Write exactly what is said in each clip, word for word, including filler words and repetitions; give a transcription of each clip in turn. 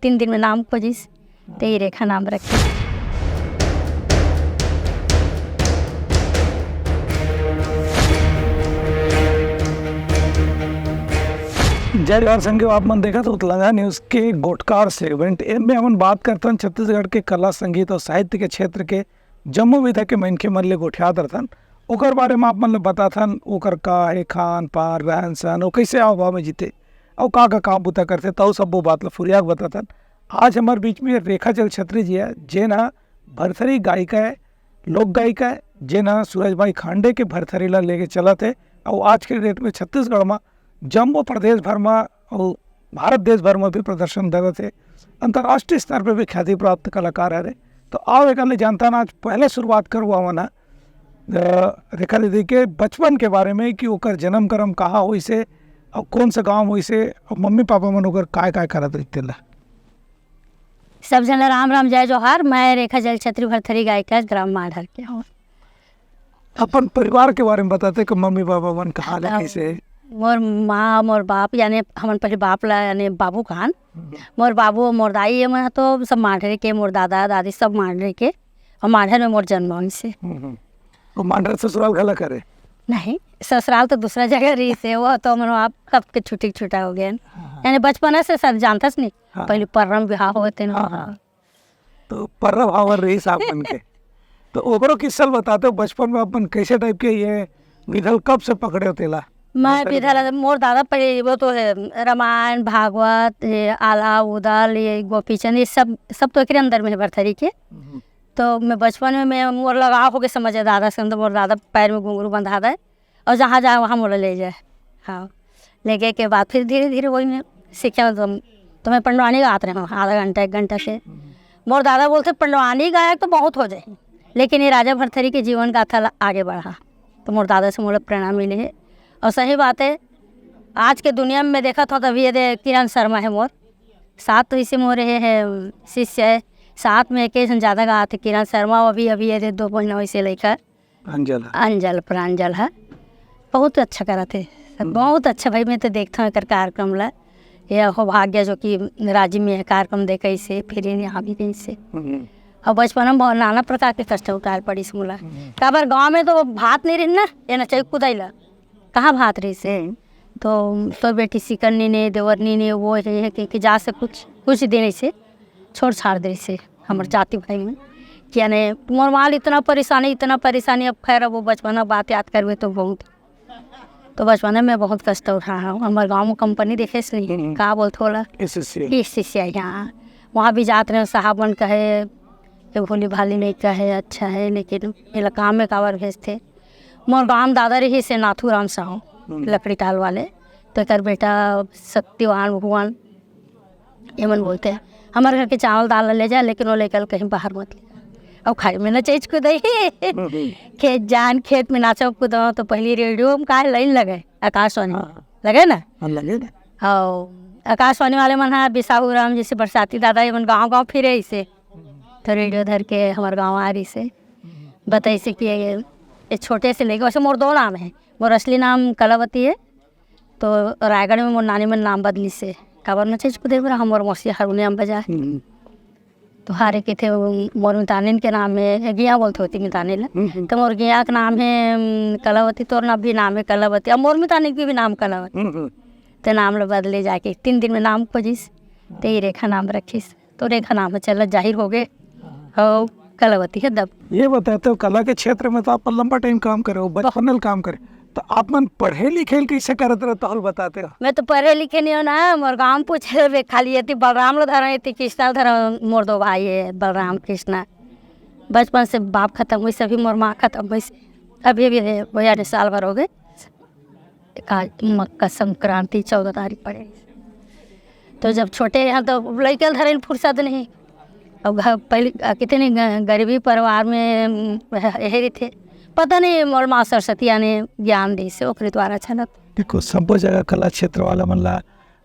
तीन दिन में नाम खोजिस, ते ही रेखा नाम रखे। जय जोहार संगीत, आप मन देखत हो तेलंगाना न्यूज़ के गोटकार सेगमेंट। एमे हमन बात करथन छत्तीसगढ़ के कला, संगीत और साहित्य के क्षेत्र के जम्मो विधा के मनखे मन ले गोठियात रथन। ओकर बारे म आप मन ल बताथन, ओकर का हे खान पान, रहन सहन, ओ कइसे हाव भाव में जीथे, अउ का का काम बूता करथे, तउ सब्बो बात ल फुरिया के बताथन। आज हमर बीच में रेखा जलछत्री जी हे, जेन ह भरथरी गायिका हे, लोक गायिका हे, जेन ह सूरज भाई खांडे के भरथरी ल लेके चलत हे। अउ आज के डेट में छत्तीसगढ़ म जम्मो प्रदेश भर म अउ भारत देश भर म भी प्रदर्शन करत हे, अंतर्राष्ट्रीय स्तर पे भी ख्याति प्राप्त कलाकार हरे। तो आओ एकर ले जानथन, आज पहले शुरुआत करबो हमन ह, अ, रेखा दीदी के बचपन के बारे में कि ओकर जन्म कर्म कहाँ होइस हे अउ कौन सा गांव होइस हे अउ मम्मी पापा मन ओकर काय काय करत रहिस तेला। सब झन ला राम राम, जय जोहार। मैं रेखा जलछत्री भरथरी गायिका, ग्राम माढ़र के हूँ। अपन परिवार के बारे में बताते कि मम्मी पापा मन कहाँ ले, अब कइसे? मोर माँ, मोर बाप, यानी हमन पहले बाप ला, यानी बाबू कहान। हम्म। मोर बाबू, मोर दाई, ये मन तो सब माढ़र के, मोर दादा दादी सब माढ़र के, और माढ़र में मोर जन्म होइस हे। हम्म, हम्म। वो मांडर ससुराल घला करे? नहीं, ससुराल तो दूसरा जगह रहिस हे, वो तो मन आप कब के छुट्टी छुट्टा हो गए। हाँ, हाँ। यानी बचपना से सब जानथस नहीं। हाँ। पहले पर्रा म बिहाव होवत हे ना। हाँ, हाँ। तो पर्रा भावर रहिस आप मन के। तो ओकरो किस्सा ल बताते हो, बचपन में अपन कैसे टाइप के ये विधा ल कब से पकड़े हो तेला? मैं भरथरी विधा ला, मोर दादा पहले वो तो है, रामायण, भागवत, ये आला, उदल, ये गोपीचंद, ये सब, सब तो एकरे अंदर में है भरथरी के। हम्म। तो मैं बचपन में, मैं, मोर लगाव होके समझ दादा से, तो मोर दादा पैर में घुंघरू बंधा दे और जहाँ जाए वहाँ मोला ले जाए। हाँ, ले गए के बाद फिर धीरे धीरे वही में सीखे। तो, तो मैं पंडवानी गात रहे हूँ आधा घंटा, एक घंटा से। मोर दादा बोलते, "पंडवानी गायक तो बहुत हो जाए, लेकिन ये राजा भरथरी के जीवन गाथा ला आगे बढ़ा।" तो मोर दादा से मोला प्रेरणा मिले है। और सही बात है, आज के दुनिया में मैं देखत हूँ, तभी ये दे किरण शर्मा है मोर साथ, तो इसे मोर हे, हे शिष्य है, साथ में एक झन ज्यादा गात हे, किरण शर्मा, अभी, अभी ये दे दो महीना वैसे लेकर अंजल ह। अंजल, प्रांजल ह, बहुत अच्छा करत हे। हम्म। बहुत अच्छा भाई, मैं तो देखत हूँ एकर कार्यक्रम ला। ये हो भाग्य जो कि राजी में ये कार्यक्रम दे कैसे, फिर ये यहाँ भी कैसे। हम्म। और बचपन में बहुत नाना प्रकार के कष्ट उठाए पड़िस मोला। हम्म। काबर गाँव में तो भात नहीं रहिस ना, ये नचई कुदई ला। कहाँ भात रहिस हे? हम्म। तो, तो बेटी सिकन्नी ने, देवरनी ने, वो हे, हे के, के जा से कुछ, कुछ दिन ऐसे छोड़ छाड़ दे से हमर जाति भाई में। कि यानी मोर माँ ल इतना परेशानी, इतना परेशानी, अब खैर, अब वो बचपना बात याद करबे तो बहुत, तो बचपना में बहुत कष्ट उठा हूँ। हमर गाँव में कंपनी देखे से नहीं, हम्म। का बोलते होला? एसएससी। एसएससी, हाँ। वहाँ भी जात रहे, साहब मन कहे, "ये भोली भाली लइका है, अच्छा है, लेकिन एला काम में काबर भेजथे?" मोर गाँव दादा रहिस हे नाथूराम साहू, हम्म। लकड़ी टाल वाले, तो एकर बेटा शक्तिवान भगवान, ये मन बोलते हैं, "हमारे घर के चावल दाल ले जा, लेकिन वो लेकर कहीं बाहर मत ले जा।" अब खाई में ना चीज को दही। हम्म। खेत जान, खेत में नाचो कूदो, तो पहली रेडियो में का लाइन लगे, आकाशवाणी हाँ। लगे ना? हाँ, लगे ना। और आकाशवाणी वाले मन हा बिसाहू राम जैसे बरसाती दादा, ये मन गाँव गाँव फिरे इसे, तो रेडियो धर के हमारे गाँव आ रही से, बताई से कि ये, ये छोटे से लेके, वैसे मोर दो नाम है, मोर असली नाम कलावती है, तो रायगढ़ में मोर नानी मन नाम बदली से, काबर न चीज को देख रहा, हमर मौसी हरुने अम्बा जाए। हम्म। तो हारे के थे, वो मोर मितानिन के नाम में, गिया बोलते होती मितानिन ला। हम्म, हम्म। तो मोर गिया के नाम है, उम, कलावती, तोर नाम भी नाम है कलावती, अब मोर मितानिन के भी नाम कलावती। हम्म, हम्म। तो नाम ला बदले जाके तीन दिन में नाम खोजिस, ते ही रेखा नाम रखिस। तो रेखा नाम ह चलत जाहिर हो गे। हाँ। अउ कलावती ह दब। ये बताते हो, कला के क्षेत्र में तो आप लंबा टाइम काम करे हो, बचपन ले काम करे, तो आप मन पढ़े लिखे ल कैसे करत रहे, तो बताते हो? मैं तो पढ़े लिखे नहीं हो ना, मोर गाँव पूछे रे, खाली एती बलराम लो धरम, एती कृष्णा लो धरम, मोर दो भाई है, बलराम कृष्णा। बचपन से बाप खत्म हुई, सभी मोर माँ खत्म हुई, अभी अभी है, वो यानी साल भर हो गए। का मकर संक्रांति चौदह तारीख पड़े। तो जब छोटे रहे तो लइका ल धरे ल फुर्सत नहीं। अब घर पहले, अ, कितने ग-, गरीबी परिवार में, उम, रह-, रहे रहिथे। पता नहीं मोर माँ सरस्वती आने ज्ञान दे से ओकरे द्वारा चलत। देखो, सब्बो जगह कला क्षेत्र वाला मन ला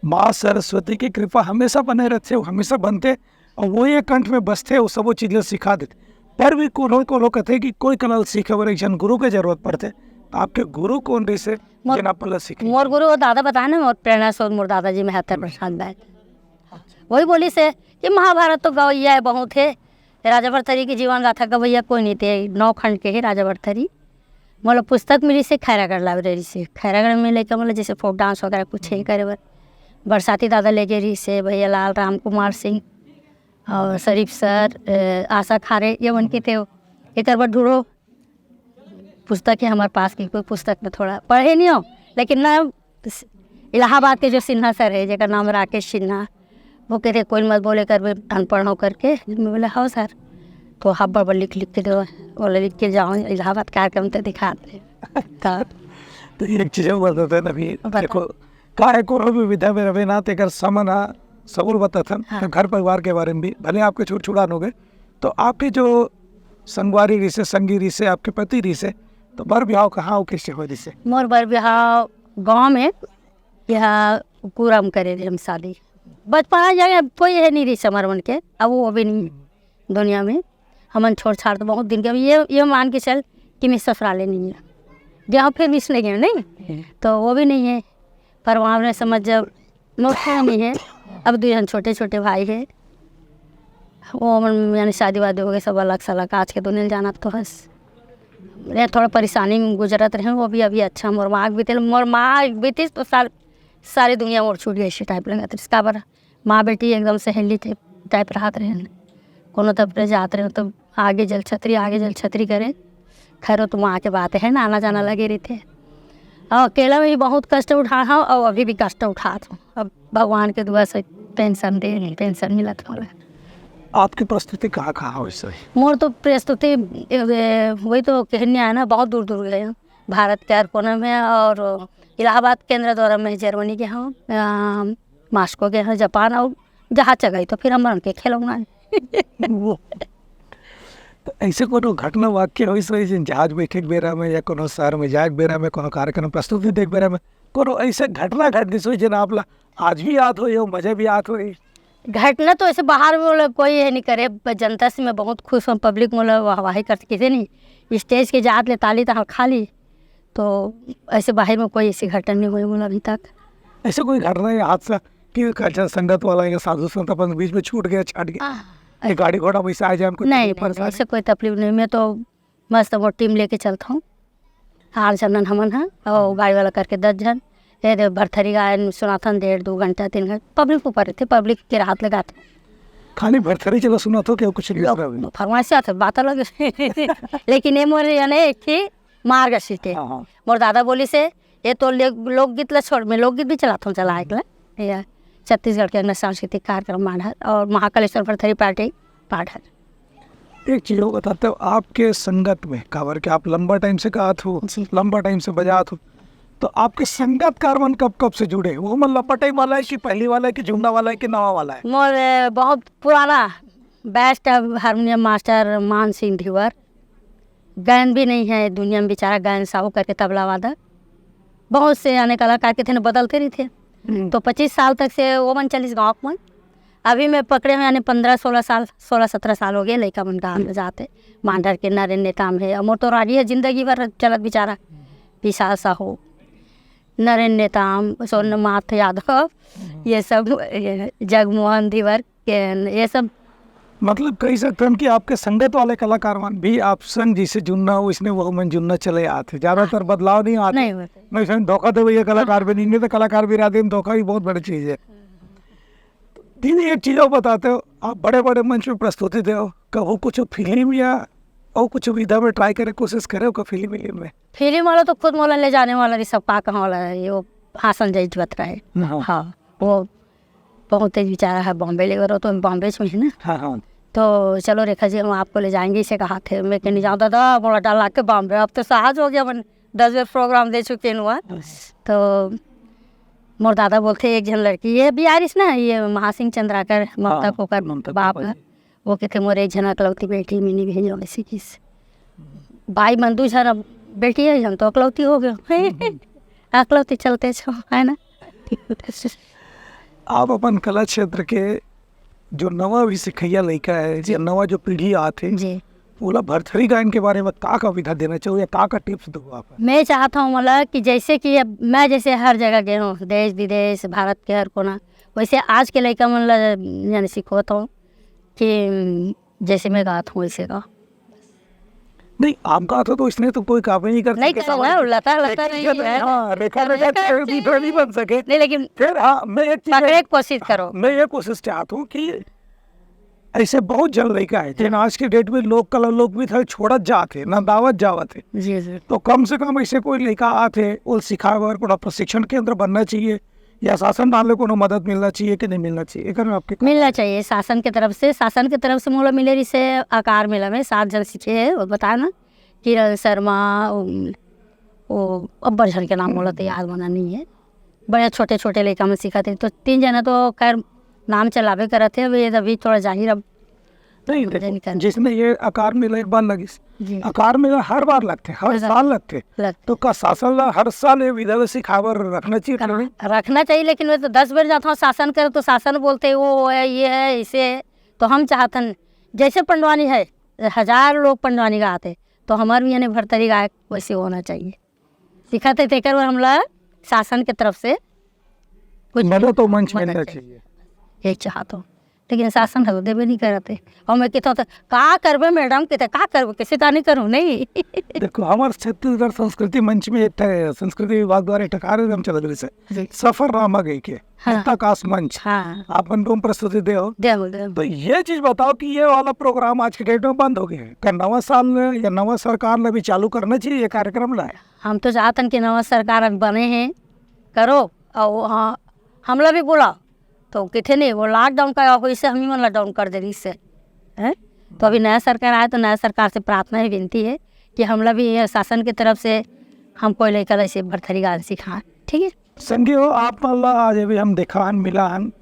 माँ सरस्वती की कृपा हमेशा बने रहथे, वो हमेशा बनथे, और वो ये कंठ में बसथे, वो सबो चीज ला सिखा देथे। पर भी कोनो कोनो कथे कि कोई कला सीखे बर एक झन गुरु के जरूरत पड़थे। तो आपके गुरु कौन रहिसे, मोर, जेन आप ला सीखे? मोर गुरु वो दादा बताए ना, मोर प्रेरणा स्रोत मोर दादाजी महत्तर प्रसाद बैद। वही बोलिस हे, ये महाभारत तो गवैया है, बहुत है। राजा भरथरी के जीवन गाथा गवैया कोई नहीं थे, नौ खंड के है राजा भरथरी। मोला पुस्तक मिली से खैरागढ़ लाइब्रेरी से, खैरागढ़ में लेकर, मतलब, जैसे फोक डांस वगैरह कुछ है करे बर, बरसाती दादा लेके रही से, भैया लाल राम कुमार सिंह और शरीफ सर, अ, आशा खारे, ये मन के थे। एकर बर ढूंढो पुस्तक है हमारे पास, कि कोई पुस्तक में थोड़ा पढ़े नहीं हो, लेकिन ना, इलाहाबाद के जो सिन्हा सर है, जेकर नाम राकेश सिन्हा, वो कहते, "कोई मत बोले कर, मैं अनपढ़ हूँ," करके। मैं बोला, "हाँ सर।" तो हाफ बड़ लिख लिख के दो, बोले, "लिख के जाओ इलाहाबाद कार्यक्रम तो दिखाते हैं।" तो तो एक चीज और बताते हैं ना भी, बताओ। देखो, का है, कोनो भी विधा में रहे ना, तेकर समन हा सबुर बताथन। हाँ। तो घर परिवार के बारे में भी, भले आपके छुड़छुड़ान हो गए, तो आपके जो संगवारी रिसे, संगी रिसे, आपके पति रिसे, तो बर बिहाव कहाँ हो, कैसे हो रिसे? मोर बर बिहाव गाँव में, यहाँ कुरम करे रहे हम शादी। बचपना जगह कोई है नहीं रिसे हमारे मन के, अब वो भी नहीं दुनिया में। हमन छोड़ छाड़ तो बहुत दिन के, अब ये, ये मान के चल कि मैं ससुराले नहीं है, जहाँ फिर रिस नहीं है, नहीं? तो वो भी नहीं है, पर वहाँ ने समझ जब मोर कोई नहीं है, अब दू जन छोटे छोटे भाई है, वो मन यानी शादी वादी हो गए, सब अलग सलग, आज के दुनिया जाना तो हस। ये थोड़ा परेशानी में गुजरत रहे, वो भी अभी अच्छा। मोर माँ के बीते, मोर माँ के बीती तो सार-, सारी दुनिया मोर छूट गई, इसी टाइप लगत रहिस। काबर माँ बेटी एकदम सहेली टाइप, टाइप रहत रहे, कोनो तरफ ले जात रहे तो आगे जल छतरी, आगे जल छतरी करे। खैर, वो तो माँ के बात है ना, आना जाना लगे रहिथे। और अकेला में भी बहुत कष्ट उठा हूँ और अभी भी कष्ट उठात हूँ। अब भगवान के दुआ से पेंशन दे, पेंशन मिलत मोला। आपकी प्रस्तुति कहाँ कहाँ हो इस समय? मोर तो प्रस्तुति, ए, वही तो कहने आया ना, बहुत दूर दूर गए हूँ, भारत के हर कोना में। और इलाहाबाद केंद्र द्वारा मैं जर्मनी गए हूँ, अ, मॉस्को गए हूँ, जापान, और जहाँ जगह तो फिर हम रंग के खिलौना है। वो तो ऐसे कोनो घटना वाक्य होइस रही, जिन जहाज बैठे के बेरा में या कोनो शहर में जाए के बेरा में, कोनो कार्यक्रम प्रस्तुति देख बेरा में, कोनो ऐसे घटना घट गई होई, जिन आप ला आज भी याद होई हो, मजा भी याद होई? घटना तो ऐसे बाहर में, मतलब, कोई ये नहीं करे, पर जनता से मैं बहुत खुश हूँ। पब्लिक, मतलब, वाहवाही करते, किसी नहीं, स्टेज के जात ले ताली तो खाली। तो ऐसे बाहर में कोई ऐसी घटना नहीं हुई, मतलब, अभी तक। ऐसे कोई घटना या हादसा कि अच्छा संगत वाला या साधु संत अपन बीच में छूट गया, छाट गया, हाँ, ये गाड़ी घोड़ा वैसे आ जाए, हमको नहीं, तकलीफ परेशानी? ऐसे कोई तकलीफ नहीं। मैं तो मस्त वो टीम लेके चलता हूँ, आठ जनन हमन ह, और गाड़ी वाला करके दस जन। ये दे भरथरी गायन सुनाथन डेढ़ दो घंटा, तीन घंटा, पब्लिक ऊपर रहते, पब्लिक के हाथ लगाते। खाली भरथरी चला सुनाथो, क्या कुछ दूसरा भी? फरमाइश आथे, बात अलग है। लेकिन ये मोर यानी एक ही मार्ग सीटे। हाँ, हाँ। मोर दादा बोली से, "ये तो ले-, लोकगीत ला छोड़, मैं लोकगीत भी चलाता हूँ, चला एक ला।" ये छत्तीसगढ़ के अंदर सांस्कृतिक कार्यक्रम मांडर और महाकालेश्वर भरथरी पार्टी पार्टी। एक चीज और बताते हो, आपके संगत में, काबर के आप लंबा टाइम से गात हो, जी। लंबा टाइम से बजात हो, तो आपके संगतकार मन कब कब से जुड़े? वो मन लंबा टाइम वाला है कि पहली वाला है कि जुड़ना वाला है कि नवा वाला है? मोर, ए, बहुत पुराना बेस्ट हारमोनियम मास्टर मान सिंह धीवर, गायन भी नहीं है दुनिया में, बेचारा गायन साहू करके तबला वादक। बहुत से आने कलाकार के थे ना, बदलते रहिथे। हम्म। तो पच्चीस साल तक से वो मन चलिस गाँव के मन। अभी मैं पकड़े में यानी पन्द्रह सोलह साल, सोलह सत्रह साल हो गए, लइका मन गान बजाते। मांडर के नरेन नेताम है, और मोर तो रागी है, जिंदगी भर चलत बेचारा। विशाल साहू, नरेन नेताम, सोननाथ यादव, ये सब, ये जगमोहन धीवर, के, ये सब। मतलब, कही सकथन कि आपके संगत वाले कलाकार मन भी आप संग जैसे जुड़ना हो, इसने वो मन जुड़ना चले आथे, ज्यादातर बदलाव नहीं आथे। नहीं होते। मैं इसमें धोखा देवे ये कलाकार भी नहीं, नहीं तो कलाकार भी रहते हैं, धोखा भी बहुत बड़ी चीज है। दीदी, एक चीज और बताते हो, आप बड़े बड़े मंच पे प्रस्तुति दे हो, कभू कुछ फिल्म या और कुछ विधा में ट्राई करे, कोशिश करे हो का फिल्म विल्म में? फिल्म वाला तो खुद मोला ले जाने वाला नहीं, सब का कहाँ वाला है, ये वो हासन जई बतरा है। हाँ। हाँ, वो बहुत तेज बेचारा है, बॉम्बे ले गए तो बॉम्बे से है ना। हाँ, हाँ। तो चलो रेखा जी, हम आपको ले जाएंगे, इसे कहा थे। मैं कहने जाऊँ, "दादा, मोला डर लाग के बॉम्बे, अब तो साहस हो गया, मन दस बार प्रोग्राम दे चुके हैं हुआ।" तो मोर दादा बोलते, "एक जन लड़की, ये भी आरिस ना, ये महासिंह चंद्राकर, ममता हाँ, कोकर ममता बाप कोकर। है।" वो कहते, "मोर एक जन अकलौती बेटी, मिनी भेजो, ऐसी किस भाई मन दू जन, अब बेटी है, हम तो अकलौती हो गए।" अकलौती चलते छो, है ना? आप अपन कला क्षेत्र के जो नवा भी सिखैया लइका है, जी। या नवा जो पीढ़ी आत है, जी। ओला भरथरी गायन के बारे में का का विधा देना चाहो या का का टिप्स दो आप? मैं चाहत हूँ, मतलब, कि जैसे कि अब मैं जैसे हर जगह गए हूँ, देश विदेश, भारत के हर कोना, वैसे आज के लइका मन ला, यानी सिखोत हूँ कि जैसे मैं गात हूँ वैसे गाओ। नहीं, आप गात हो तो इसने तो कोई कॉपी नहीं कर नहीं सके, करे सामान ना, लता लता नहीं है। हाँ, रेखा रेखा रेखा भी थोड़ी नहीं बन सके। नहीं, लेकिन फिर हाँ, मैं एक चीज पकड़े की कोशिश करो। मैं ये कोशिश चाहता हूँ कि ऐसे बहुत जन लइका है जिन आज के डेट में लोक कला लोक भी था छोड़त जात है ना दावत जावत है। जी जी। तो कम से कम ऐसे कोई लइका आत है वो सिखाए बर कोनो प्रशिक्षण केंद्र बनना चाहिए या शासन डाले कोनो मदद मिलना चाहिए कि नहीं मिलना चाहिए, एकर में आपके मिलना चाहिए शासन के तरफ से। शासन के तरफ से मोला मिले रहिसे आकार मेला में सात जन सीखे है, वो बताया ना, किरण शर्मा, उम, वो अब्बड़ झन के नाम मोला तो याद बना नहीं है। बड़े छोटे छोटे लइका मन सीखत है, तो तीन जना तो खैर नाम चलावे करत है। अभी अभी थोड़ा जाहिर अब नहीं, मुझे नहीं देखो, करना। जिसने ये आकार मेला एक बार लगिस, जी। आकार मेला हर बार लगते, हर लगा- साल लगते, लग- तो का शासन ला हर साल ये विधा ला सिखाए बर रखना चाहिए training? रखना चाहिए, लेकिन मैं तो दस बार जाता हूँ शासन करे तो शासन बोलते वो है, ये है, ऐसे है। तो हम चाहतन जैसे पंडवानी है, हजार लोग पंडवानी गाते, तो हमार भी यानी भरथरी गायक वैसे होना चाहिए। सिखाते तेकर बर हमला शासन के तरफ से कुछ मदद तो मंच मदद मिलना चाहिए। चाहिए। यही चाहत हूँ, लेकिन शासन ह देबे नहीं करते। और मैं कहता हूँ तो का करबे मैडम, कहते का करबे, कैसे का नहीं करूँ नहीं। देखो, हमारे छत्तीसगढ़ संस्कृति मंच में एक ठे-, संस्कृति विभाग द्वारा एक ठे कार्यक्रम चलत रहिस है, जी। सफरनामा गई के हाँ। मुक्ताकाश मंच, हाँ। आप मन डोम प्रस्तुति दे हो। दे बोल दे। तो ये चीज बताओ कि ये वाला प्रोग्राम आज के डेट में बंद हो गया है, का नवा साल में या नवा सरकार ने भी चालू करना चाहिए ये कार्यक्रम ला? हम तो चाहतन कि नवा सरकार अब बने हैं, करो। और हाँ, हमला भी बोला तो किथे नहीं, वो लॉकडाउन का वैसे हम ही मन लॉकडाउन कर दे रहिस है, हैं? तो अभी नया सरकार आए तो नया सरकार से प्रार्थना है, विनती है कि हमला भी ये शासन की तरफ से हमको लेकर ऐसे भरथरी गान सिखाएं, ठीक है? संगी हो, आप मन ला आज अभी हम देखान मिलान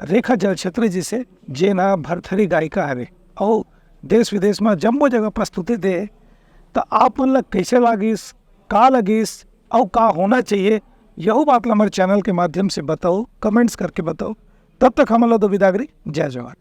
रेखा जलछत्री जी से, जेन ह भरथरी गायिका हरे अउ देश विदेश में जम्मो जगह प्रस्तुति दे, तो आप मन ला कैसे लागिस, का लगिस, अउ का होना चाहिए, यहू बात ला हमारे चैनल के माध्यम से बताओ, कमेंट्स करके बताओ। तब तक हमन ला दो बिदागरी, जय जवान।